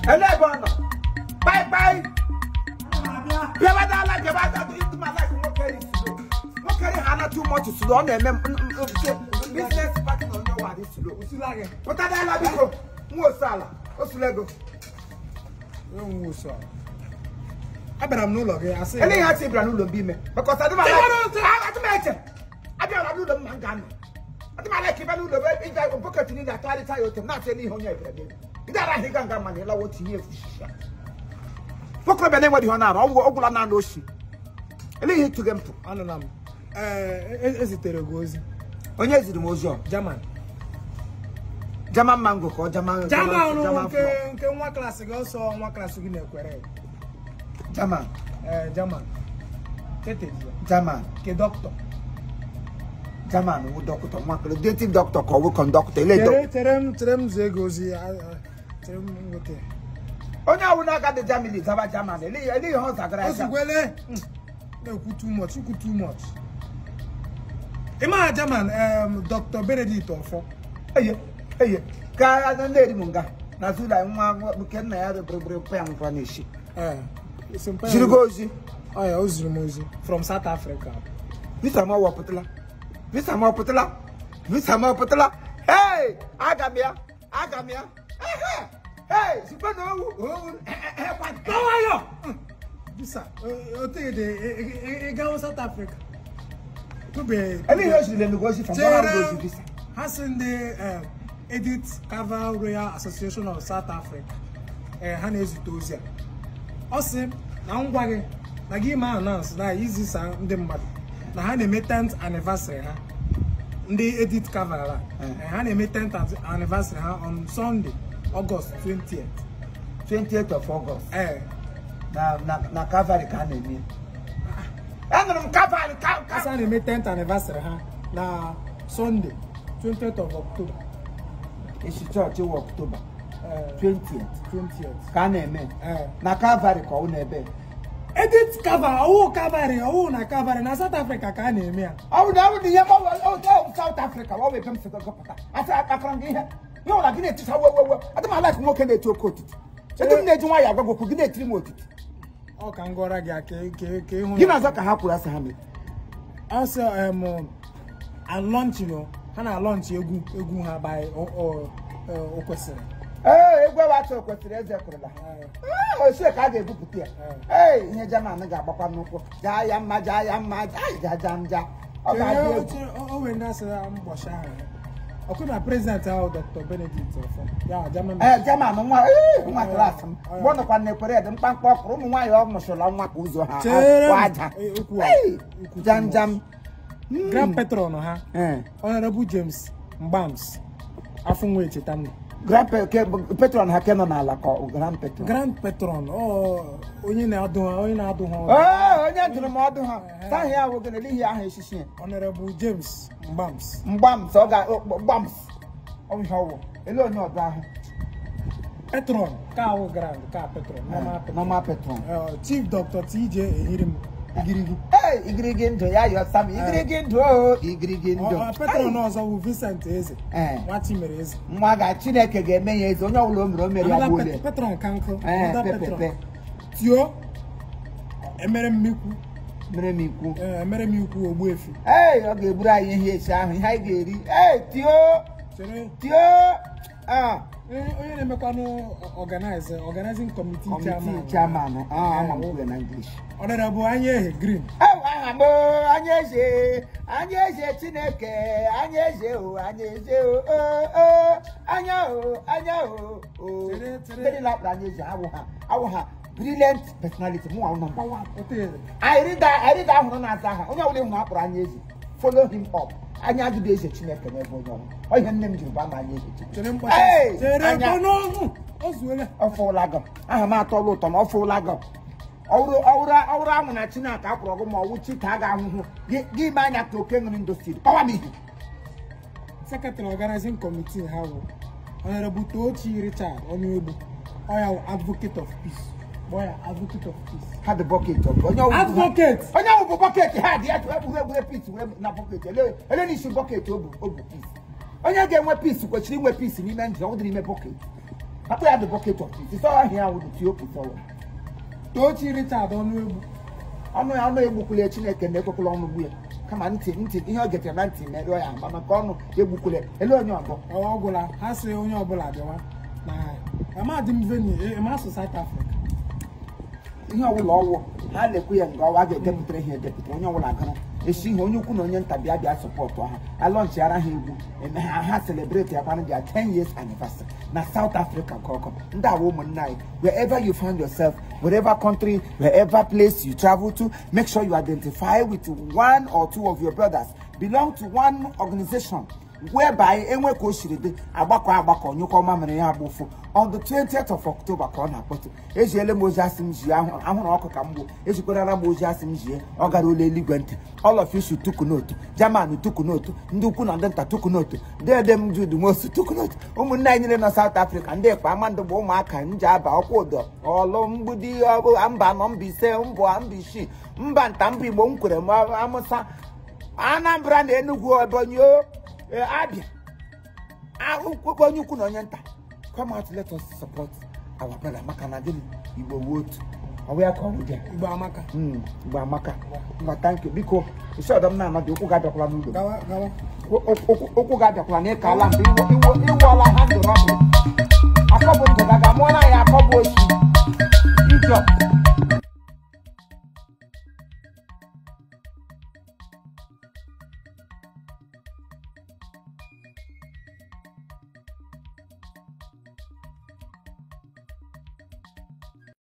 Ele ebe ọ nọ? Bye bye. Bịabadala bịabada ịdị ma like nwoke ri slow. Nwoke ri ha na too much slow. Ọ na-eme business partner onye ụwa dị slow. Pụtadala biko. Nwa osuala. Osulego. Nwa osuala. Abịara m n'ụlọ gị asị. Ele ihe asị bịara n'ụlọ m ime. Because adị m eche. Abịara n'ụlọ m ma m ga-anọ. Adị m like ịbịa n'ụlọ m ịga bọket niile atụgharịta ya otu m na-asị n'ihe onye ebere m. Ndị ara ahụ ịga nga ma na ịlawa otu ihe efu shisha. Nwokorobịa na-enweghị ihe ọ na-arụ ọgwụla naanị oshi. Ele ihe ịtụghị mpụ. Anụla m. Ezitere gị ozi. Onye ziri m ozi ọ? German. German mango ka ọ German. German nke nwa klaasị gị ọsọ nwa klaasị gị na-ekwere. German. German. Tete. German. Ke dọkịta. German wụ dọkịta nwa klaasị. Native dọkịta ka ọ wụ kọndọkịta. Ele dọkịta. Chere m zie gị ozi. Chere m nweta. Onye awụ na-aga dị Germany zaba German. Ele ihe ọ zagara ya. Ozugwele. Na-ekwu too much, ikwu too much. Ịma German Dr. Benedict Ofo. Eye, eye. Ka a na-eri m nga. Na zula nwa nke nna ya rịbịrịbịrị mpa ya nkwa na-eshi. Ziri gị ozi? Ọ ya, o ziri m ozi. From South Africa. Visa m ọwọpụtala. Visa m ọpụtala. Visa m ọpụtala. Hey! Aga m ya. Aga m ya. Ehe! Hey! Sikwa na owu. Owu. Nwayọ! Visa. Otegede, ị gawo South Africa. Ele ihe o ziri Enugu ozi from Gbara ozi visa. Ha sị ndị Edith Caval Royal Association of South Africa. Ha na-ezite ozi a. Ọ sị na ngwa gị na gị ma announce na izisa ndị mmadụ na ha na-eme 10th anniversary ha. Ndị Edith Caval a. Ha na-eme 10th anniversary ha on Sunday, August 20th. 20th of August. Na Calvary ka a na-eme. Anụrụ m Calvary ka a na-eme 10th anniversary ha na Sunday, 20th of October. Isi chọọchị wụ October 20th. 20th. Ka a na-eme. Na Calvary ka ọ na-ebe. Edith Caval, ọwụ Calvary, ọwụ na Calvary na South Africa ka a na-eme ya. Ọ bụ na ihe ọ South Africa ọ bụ ebe m si gọpụta. Asị akpakọrọ gị ihe. Ihe ụra gị na-etisa wewewe. Adị m alaik nwoke na-eti oke otiti. Edu m na-eji nwayọọ agwa gị okwu gị na-etiri m otiti. Ọ ka m gụọra gị aka ka ịhụ. Gị na-azọ ka ha kwuru asị ha mere. Asị alọnchị ha na-alọnchị egwu ha by o kwesịrị. Ee, egwu achọ o kwesịrị eze kwurula. Osie ka a ga-ebupụta ya. Ee, ihe German ga-agbakwa n'ụkwụ. Jaa ya mma, jaa ya mma, jaa ja nja. Ọ ga-adị egwu. O nwere ndị asị mbọchị ahụ. Ọkụ na prezident ahụ Dr. Benedict Ofo. Ya German. German nwa nwa klaasị m. Mgbe ọ nọkwa na-ekwere ede mkpamkpa ọkụrụ ụmụ nwaanyị ọ mụsịrịla nwa ka ụzọ ha kwa aja. Jam jam. Grand Patron ha. Honorable James Mgbams. Afọ Echetanna. Grand Patron ha ke nọ n'ala ka Grand Patron. Grand Patron onye na-adụ ha onye na-adụ ha. Onye dụrụ m ọdụ ha. Taghị ya nwoke n'ihi aha eshishi ya. Honorable James Mgbams. Mgbams ọ ga Mgbams. Ọ ihe ọwụ. Ele onye ọdụ ahụ. Patron ka awụ Grand ka Patron. Normal Patron. Chief Dr. TJ Ehirim. Igirigi. Hey, igirigi ndụ ya yọ Sam. Igirigi ndụ o, igirigi ndụ. Patron ọzọ bụ Vincent Eze. Nwa Chimere Eze. Nwa ga Chineke ga-eme ya eze onye ọbụla o mere o mere ya gbuole. Patron ka nkụ. Patron. Tio emere m ikwu. Mere m ikwu. Emere m ikwu Ogbuefi. Ee, ọ ga-eburu anyị ihe echi ahụ ihe anyị ga-eri. Ee, Tio. Tio. Onye na-emekwanụ organizing committee chairman. Ama m kwuru na English. Honorable Anyaehe Green. Aha m Anyaeze, Anyaeze Chineke, Anyaeze o, Anyaeze o, anya o, anya o. Ndị na-akpọ Anyaeze awụ ha brilliant personality mụ awụ number 1. Anyị ahụrụ na-aza aha onye ọbụla ịhụrụ akpọrọ Anyaeze follow him up. Anya agịdị eze Chineke n'ebe onye ọrụ. Ọ ihe nne m jiri ba ma Anyaeze Chineke. Ọ fụla gị. Aha m atọla ụtọ ma ọ fụla gị. Ọwụrụ anwụ na Chineke akwụrụ gị ma ọwụ chi ka a ga-ahụhụ gị ime anya ka oke ṅụrụ ndụ siri kọwa m ihe. Secretary organizing committee ha bụ Honorable Tochi Richard Ọnụegbu. Ọ ya advocate of peace. Boy, advocate of peace. Ha the bucket of advocate. Onye awụ bụ bucket ha dị ya egwuregwu peace were na bucket. Ele n'isi bucket o bụ peace. Onye ga-enwe peace kwesịrị inwe peace n'ime ndụ ọ dị n'ime bucket. Akpụ ya the bucket of cheese. It's all here with the Ethiopia sọrọ. Tochi Richard ọnụ egbu. Ọnụ ya ọnụ egbukwule Chineke na-ekwekwala ọnụ gbu ya. Kama ntị ntị ihe ọ getere na ntị merụọ ya ma maka ọnụ egbukwule ele onye ọgọ. Ọ gwụla ha sị onye ọbụla bịawa na amadị m venue asụ South Africa. Ihe ọbụla ọwụ ha na-ekwu ya nga ọwa ga-edepụtara ihe edepụtara onye ọbụla agụrụ esi ihe onye ukwu na onye nta bịa bịa sọpọtụ ha alọnchiara ha egwu eme ha ha celebrate ya kwanụ their 10 years anniversary na South Africa ka ọkọ ndị awa ụmụnne anyị. Wherever you find yourself, wherever country, wherever place you travel to, make sure you identify with one or two of your brothers, belong to one organization whereby enwe ka o siri dị agbakọ agbakọ nyụkọ mamịrị ya agba ụfụ. On the 20th of October ka ọ na-akpọtụ. Ejiele m ozi asị m jie ahụrụ ọkụ ka m gbuo ejikwarara m ozi asị m jie ọ gara ụlọ eluigwe ntị. All of you should tuku n'otu. German tuku n'otu, ndị ukwu na ndị nta tuku n'otu, ndị ede m Jude Nwosu tuku n'otu, ụmụnne anyị niile nọ South Africa, ndị ekpe amandụ bụ ụmụaka nje aba ọkwa ụdọ ọlụ mgbidi mba anọ mba ise mbụ mba isii mba nta mba Igbo m kwere m amụsa Anambra na Enugu Ebonyi Abia onye ukwu na onye nta. Come out, let us support our brother. Maka na gịnị Igbo wu otu ọ ya ka ọ dị Igbo amaka. Igbo amaka. Ngwa, thank you. Biko isi ọdọ m na-anọdụ ụkwụ ga-abịakwala n'ụlọ. Ụkwụ ga-abịakwala na ịka ala mgbe ịwụọla ha ndụ rọbụ akọbụ ndụ ga-amụọla ya akọbụ ochi ijọ.